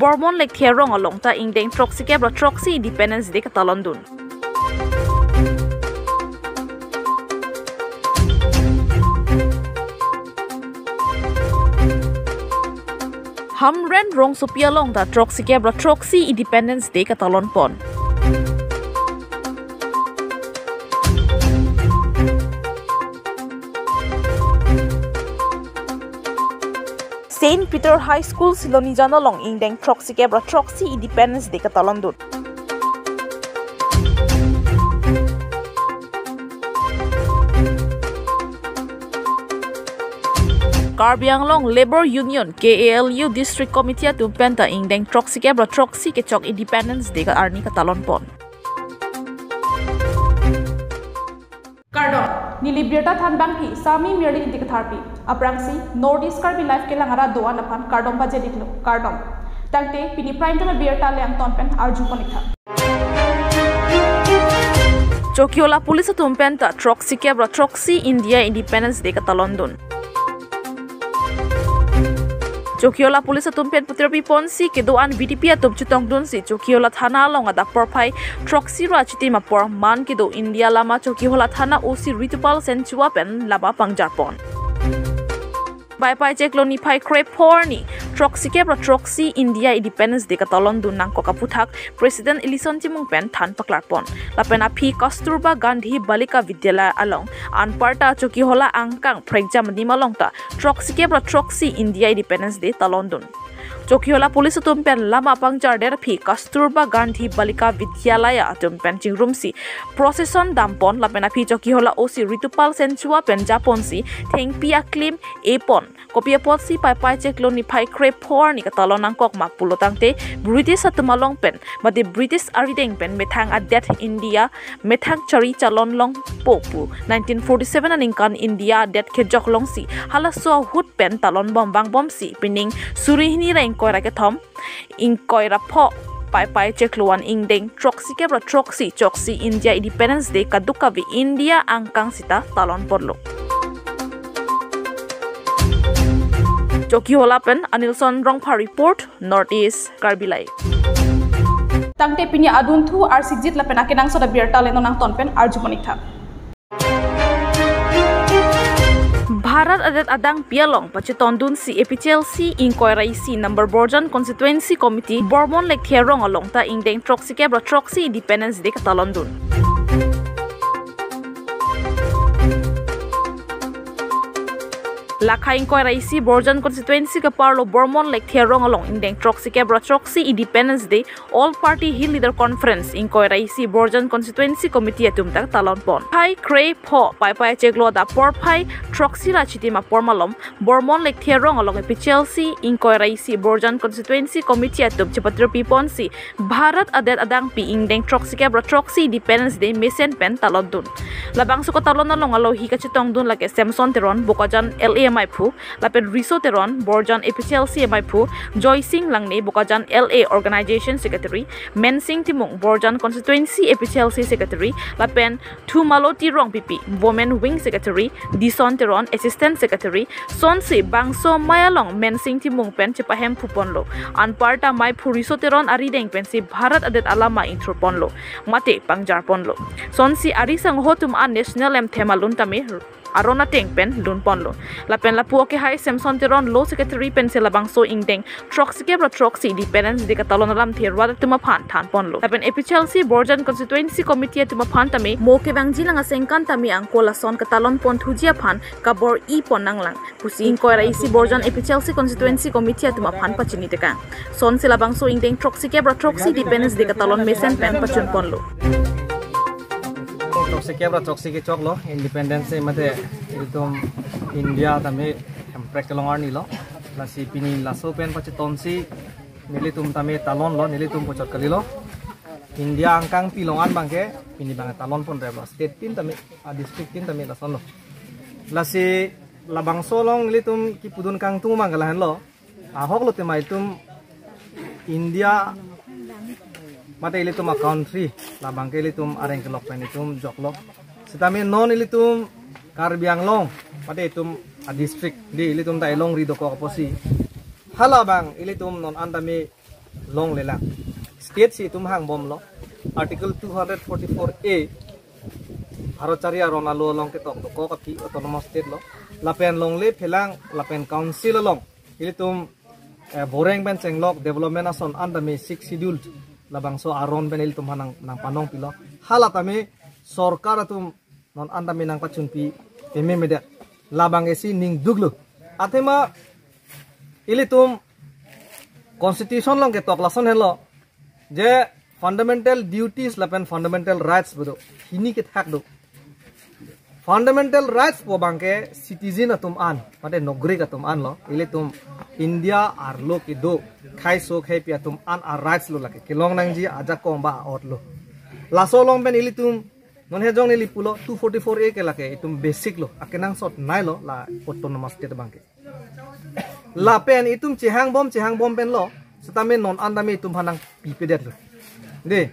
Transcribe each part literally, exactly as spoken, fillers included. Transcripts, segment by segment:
Bormon Lekthe arong along ta ingdeng throksi kep ra throksi Independence Day katalon dun. Hamren rongsopi along ta throksi kep ra throksi Independence Day katalon pon. Saint Peter High School Silonijan along ingdeng throksi kep ra throksi Independence Day katalon dun. Karbi Anglong Labour Union, K A L U District Committee atum pen ta ingdeng throksi kep ra throksi kechok Independence Day ka-arni katalon pon. Kardom, neli birta thanbangpi Sami Mirli Ingti Katharpi. Aphrangsi North East Karbi Live kelang arat do-an aphan kardom pajir-iklo, kardom. Tangte pini prime time birta le angton pen arju pon-ik tha. Chokihola Police atum pen ta throksi kep ra throksi India Independence Day katalon dun. Chokihola Police atum pen patirpi ponsi kedo-an V D P atum chetong dunsi Chokihola Thana along adap porphai throksi ra chitim apor man kedo India lama Chokihola Thana O C Ritupal Senchua pen lama pangjar pon. Paipai chiklo niphai krepho arni throksi kep ra throksi India Independence Day katalon dun nangkok aputhak President Ellison Timung pen than paklar pon. Lapen aphi Kasturba Gandhi Balika Vidyalaya along anparta Chokihola angkang phrekjam adim along ta throksi kep ra throksi India Independence Day talon dun. Chokihola Police atum pen lama pangjar der aphi Kasturba Gandhi Balika Vidyalaya atum pen chingrumsi procession dam pon lapen aphi Chokihola O C Ritupal Senchua pen japonsi thengpi aklim e pon. Kopi apotsi Paipai chiklo niphai krepho arni katalon nangkok ma pulo tangte British atum along pen mate British arideng pen methang adet India methang chari chalon longpo pu nineteen forty-seven aningkan India adet kejok longsi halaso ahut pen talon bom vangbomsi pining suri hini ra ingkoi ra kethom ingkoi ra pho Paipai chiklo an ingdeng throksi kep ra throksi choksi India Independence Day kadokave India angkang sita talon ponlo. Chokihola pen Anilson Rongphar report, North East Karbi Live. Tangte pini adunthu arsikjit lapen akenangsot abirta le non angton pen arju pon-ik tha. Bharat adet adangpi along pachetong dunsi A P H L C ingkoi ra isi number Borjan Constituency Committee Bormon Lekthe arong along ta ingdeng throksi kep ra throksi Independence Day katalon dun. Lakha ingkoi ra isi Borjan Constituency kaparlo Bormon Lekthe arong along ingdeng throksi kep ra throksi Independence Day All Party Hill Leader Conference ingkoi ra isi Borjan Constituency Committee atum ta talon pon. Phai krepho Paipai chiklo adap porphai throksi ra chitim apor malom Bormon Lekthe arong along A P H L C ingkoi ra isi Borjan Constituency Committee atum chepatirpi ponsi Bharat adet adangpi ingdeng throksi kep ra throksi Independence Day mesen pen talon dun. Labangso katalon along alohi kachetong dun lake Samson Teron Bokajan L A amaiphu, lapen Riso Teron Borjan A P H L C amaiphu, Joysing Langne Bokajan L A Organization Secretary, Mensing Timung Borjan Constituency A P H L C Secretary, lapen Thumaloti Rongpipi Women Wing Secretary, Dison Teron Assistant Secretary, sonsi bangso amei along Mensing Timung pen chepahemphu ponlo. Anparta amaiphu Riso Teron arideng pensi Bharat adet alama ingthur ponlo mate pangjar ponlo. Sonsi ari sangho atum an national anthem alun tame aron ateng pen lun ponlo. Lapen lapu akehai Samson Teron Law Secretary pensi labangso ingdeng throksi kep ra throksi Independence Day katalon alamthe rat atum aphan than ponlo. Lapen A P H L C Borjan Constituency Committee atum aphan tame mo kevangji lang asengkan tame angko lason katalon ponthuji aphan kabor-i pon nanglang pusi ingkoi ra isi Borjan A P H L C Constituency Committee atum aphan pachini tekang. Sonsi labangso ingdeng throksi kep ra throksi Independence Day katalon mesen pen pachun ponlo. Throksi kep ra throksi kechoklo Independence Day mate ilitum India tame hemprek kelong arnilo. Lasi pini laso pen pachetonsi nelitum tame talonlo, nelitum pochot kalilo. India angkangpi along an abangke pini abang talon ponreplo. State tin tame, a district tin tame lasonlo. Lasi labangso along nelitum kipudun kangtung abang ke lahenlo. Ahok lote ma itum India mate ilitum a country labangke ilitum areng kelok pen itum joklo. Sitame non ilitum Karbi Anglong mate itum a district dei ilitum ta elongri dokok apotsi halabang ilitum non an tame longle lang. State si itum hangbomlo. Article two hundred forty-four A, Bharat chari aron alo along ketok dokok aphi autonomous state lo. Lapen longle phelang lapen council along ilitum, eh, boreng pen chenglok development ason an tame six schedule labangso aron pen ilitum aphan nang, nangpanong pilo. Hala tame sorkar atum non an tame nangpachunpi peme medet. Labang esi ning duklo. Athema ilitum constitution along ketok lason henlo, je fundamental duties lapen fundamental rights pu do. Hini kethak do. Fundamental rights pu abangke citizen atum an, mate nogrik atum an lo. Ilitum India arlo kedo khaiso khaipi atum an a rights lo lake. Kelong nangji ajakong ba a-ot lo. Laso along pen ilitum non hejong neli pulo two forty-four A ke lake itum basic lo. Akenangsot nei lo la autonomous state abangke. Lapen itum chehangbom chehangbom pen lo, setame non an tame itum aphan nangpipedet lo. Dei,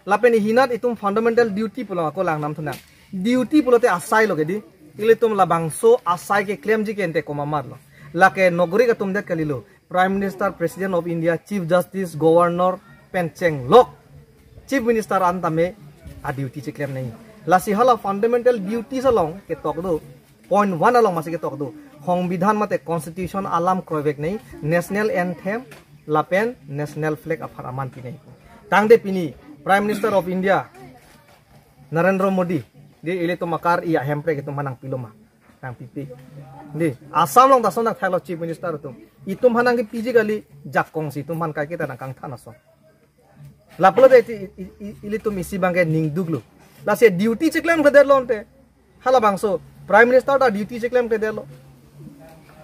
lapen ihinat itum fundamental duty pulo ako lang nam thunang. Duty pulote asai lo ke dei. Ilitum labangso asai keklemji ke ente komat lo. Lake nogrik atum det kalilo. Prime Minister, President of India, Chief Justice, Governor pen chenglok Chief Minister an tame a duty cheklem nangji. Lasi hala fundamental duties along ketok do. Point one along masi ketok do. Songbidhan mate constitution alam kroivek nangji, national anthem lapen national flag aphan aman pi nangji. Tangte pini Prime Minister of India, Narendra Modi, dei, ilitum akar iya Hemprek itum aphan nangpilo ma, nangpipe. Dei, Assam along ta ason nangthailo Chief Minister atum. Itum aphan nangkipiji kali, jakong si itum aphan kaiketa nangkangthan ason. Lapulo dei, i, i, i, ilitum isi abangke ning duklo. Lasi duty cheklemkledet lo ante. Halabangso Prime Minister ta duty cheklemkledet lo.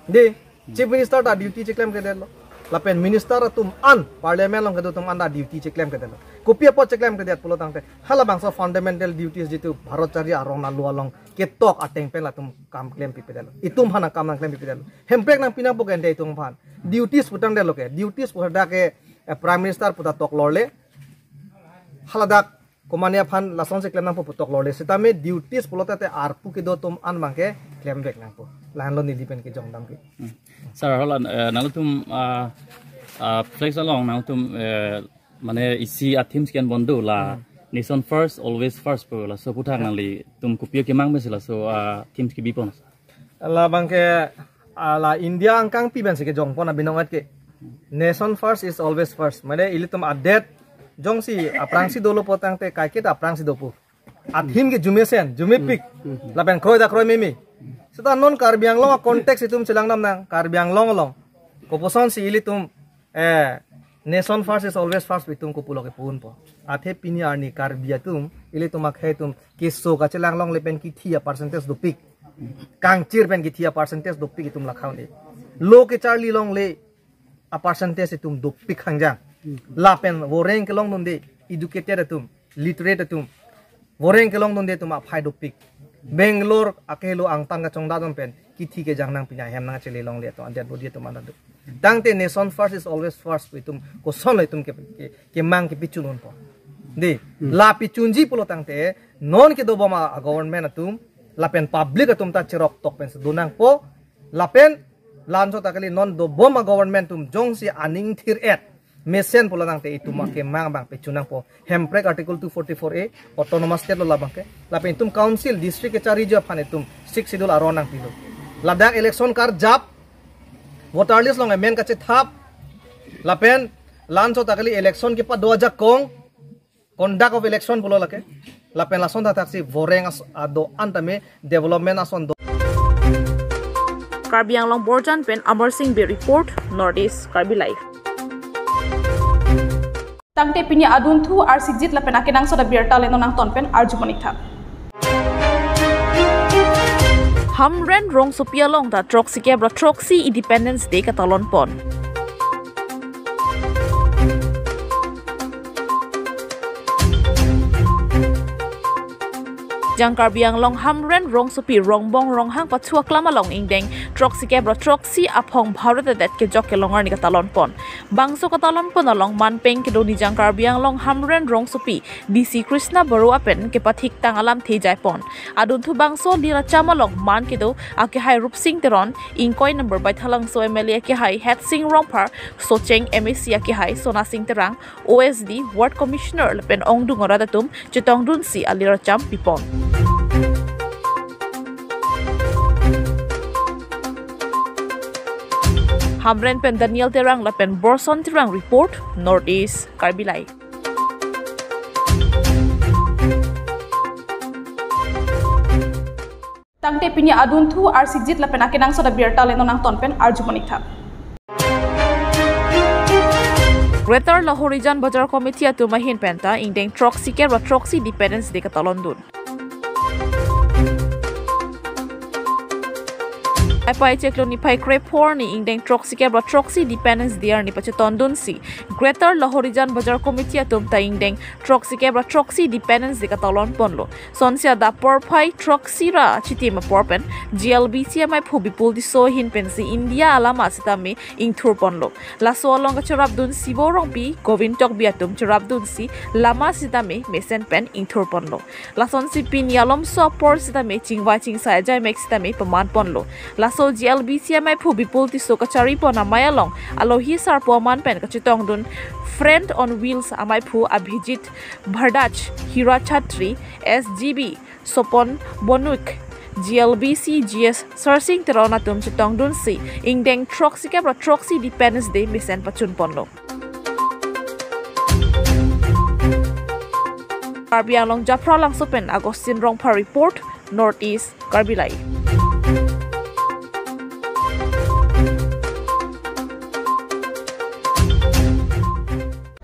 Dei, Chief Minister ta duty cheklemkledet lo. Lapen minister atum an, parliament along kedo atum an ta duty cheklemkledet lo. Kopi apot cheklemkledet pulo tangte, halabangso fundamental duties jitu Bharat chari aron alo along ketok ateng pen latum kam klempipedet lo. Itum aphan kam nangklempipedet lo. Hemprek nangpi nangpo ke ente itum aphan. Duties pu tangdet lo ke. Duties pu hadak ke, eh, Prime Minister pu ta toklorle. Haladak komane aphan lasonsi klem nangpo pu toklorle. Setame duties pulote te arpu kedo atum an abangke klemvek nangpo. Lahenlo neli pen kejongdam ke. Sir, hala, eh, nangtum, ah, ah, flex along nangtum, eh, mane isi a-themes ke-en bom do la, nation first, always first pu laso aputhak nanglitum kopi kemang pensi laso a-themes kebipon? Labangke, ah, la India angkangpi pensi kejongpon abinong et ke. Nation first is always first. Mane ilitum adet jongsi aphrangsi dolo pu tangte kaiketa aphrangsi dopo. A-theme ke jumesen, jumepik. Lapen kroida kroi meme. Seta non Karbi Anglong a-context itum chelang damnang, Karbi Anglong along. Koposonsi ilitum, eh, nation first is always first pu itum kopulo ke pu-unpo. Athe pini arni Karbi atum, ilitum akhei atum keso kachelang longle pen kithi a-percentage dopik. Kangchir pen kithi a-percentage dopik itum lakha un-e. Lo kecharli longle a-percentage itum dopik hangjang. Lapen voreng kelongdunde, educated atum, literate atum, voreng kelongdunde atum aphai dopik. Bangalore akehelo angtan kachongdat atum pen kithi kejang nang pini ahem nangchele longle atum, dead body atum anta do. Tangte nation first is always first pu itum kosonlo itum ke, ke, kemang kepechun unpo. Dei, la pechunji pulo tangte non kedobom a-government atum lapen public atum ta cheroktok pensi do nangpo. Lapen la-anchot ta kali, non dobom a-government atum jongsi aning thir-et mesen pulo tangte itum akemang abang pechun nangpo. Hemprek Article two forty-four A, autonomous state lo labangke. Lapen itum council, district kechariji aphan itum six schedule aron nangpilo. Ladak election karjap, voter list along amen kachethap, lapen la-anchot ta kali election kepado ajakong, conduct of election pulo lake. Lapen lason thakthaksi voreng as-, ado an tame development ason do. Karbi Anglong Borjan pen Amar Singh Bey report, North East Karbi Live. Tangte pini adunthu arsijit lapen akenangsot abirta le non nangton pen arju monitha. Hamren rongsopi along ta throksi kep ra throksi Independence Day katalon pon. Jang Karbi Anglong Hamren rongsopi Rongbong Ronghang pachu aklam along ingdeng throksi kep ra throksi aphong Bharat adet kejok kelong arni katalon pon. Bangso katalon pon along manpeng kedo Nijang Karbi Anglong Hamren rongsopi D C Krishna Baro apen kepathik tang alamthe jai pon. Adunthu bangso liracham along man kedo akehai Rupsing Teron, ingkoi number Baithalangso M L A akehai Hetsing Rongphar, Socheng M A C akehai Sonasing Terang, O S D, Ward Commissioner lapen ongdung arat atum chetongdunsi aliracham pipon. Hamren pen Daniel Terang lapen Borson Terang report, North East Karbi Live. Tangte pini adunthu arsikjit lapen akenangsot abirta le non nangton pen arju pon-ik tha. Greater Lahorijan Bazar Committee atum ahin penta ingdeng throksi kep ra throksi Independence Day katalon dun. Paipai chiklo niphai krepho arni ingdeng throksi kep ra throksi Independence Day arni pachetongdunsi Greater Lahorijan Bazar Committee atum ta ingdeng throksi kep ra throksi Independence Day katalon ponlo. Sonsi adap porphai throksi ra chitim apor pen G L B C amaiphu Bipul Tisso ahin pensi India alama sitame ingthur ponlo. Laso along kacherapdun Sibo Rongpi, Govin Tokbi atum cherapdunsi lama sitame mesen pen ingthur ponlo. Lasonsi pini alomso apor sitame chingvai chingsai ajaimek sitame paman ponlo. Laso G L B C amaiphu Bipul Tisso kachari pon amei along alohi sarpo aman pen kachetongdun Friend on Wheels amaiphu Abhijit Bhardaj, Hira Chatri, S G B, Sopon Bonuk, G L B C G S Sarsing Teron atum chetongdunsi ingdeng throksi kep ra throksi Independence Day mesen pachun ponlo. Karbi Anglong Japralangso pen Augustine Rongphar report, North East Karbi Live.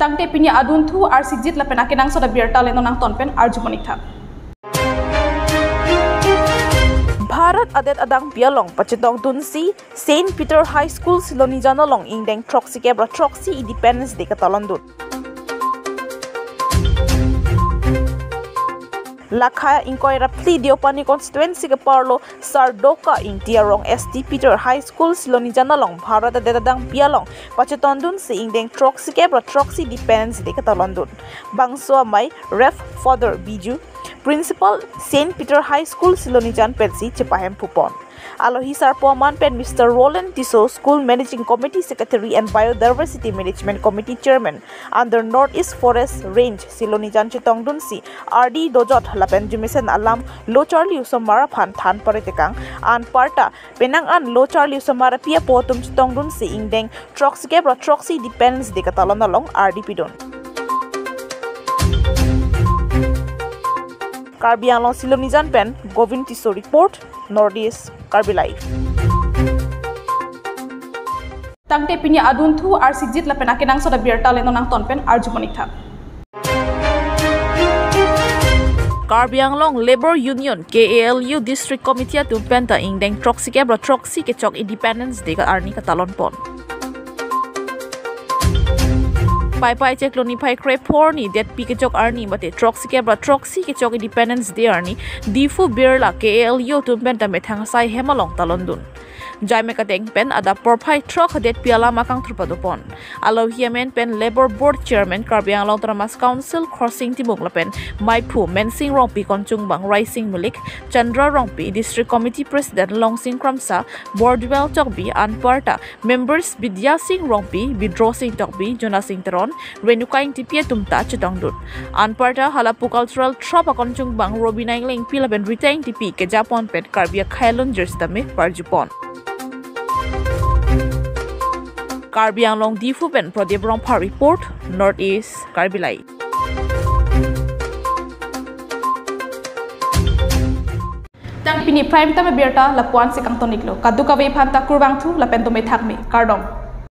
Tangte pini adunthu arsikjit lapen akenangsot abirta le non nangton pen arju pon-ik tha. Bharat adet adangpi along pachetongdunsi Saint Peter High School Silonijan along ingdeng throksi kep ra throksi Independence Day katalon dun. Lakha ingkoi ra phli Deopani constituency keparlo Sardoka Ingti arong S T Peter High School Silonijan along Bharat adet adangpi along pachetongdunsi ingdeng throksi kep ra throksi Independence Day katalon dun. Bangso amei Rev Father Biju, Principal Saint Peter High School Silonijan pensi chepahem pupon. Alohi sarpo aman pen Mister Roland Tisso, School Managing Committee Secretary and Biodiversity Management Committee Chairman under North East Forest Range Silonijan chetongdunsi ardi dojot lapen jumesen alam lo charli osomar aphan than pare tekang, anparta penang an lo charli osomar api apo atum chetongdunsi ingdeng throksi kep ra throksi Independence Day katalon along ardi pidun. Karbi Anglong Silonijan pen Govin Tisso report, North East Karbi Live. Tangte pini adunthu arsikjit lapen akenangsot abirta le non nangton pen arju pon-ik tha. Karbi Anglong Labour Union, K A L U District Committee atum penta ingdeng throksi kep ra throksi kechok Independence Day ka arni katalon pon. Paipai chiklo niphai krepho arni detpi kechok arni mate throksi kep ra throksi kechok Independence Day arni Diphu Birla K A L U atum penta methang asai hem along talon dun. Jaimek ateng pen adap porphai throk detpi alam akangthur pado pon. Alohi amen pen Labour Board Chairman Karbi Anglong Autonomous Council Khorsing Timung lapen maiphu Mensing Rongpi, konchungbang Raising Milik, Chandra Rongpi, District Committee President Longsing Kramsa, Borduel Tokbi, anparta members Bidya Sing Rongpi, Bidro Sing Tokbi, Jona Sing Teron, Renuka Ingtipi atum ta chetongdun. Anparta halapu cultural troupe akonchungbang Robina Englengpi lapen Rita Ingtipi kejapon pen Karbi akhei alunjir sitame parjupon. Karbi Anglong Diphu pen Pradip Rongphar report, North East Karbi Live. Tang pini prime time abirta lapu-an si kangton-iklo. Kadokave aphanta kurvangthu lapen dome thakme. Kardom.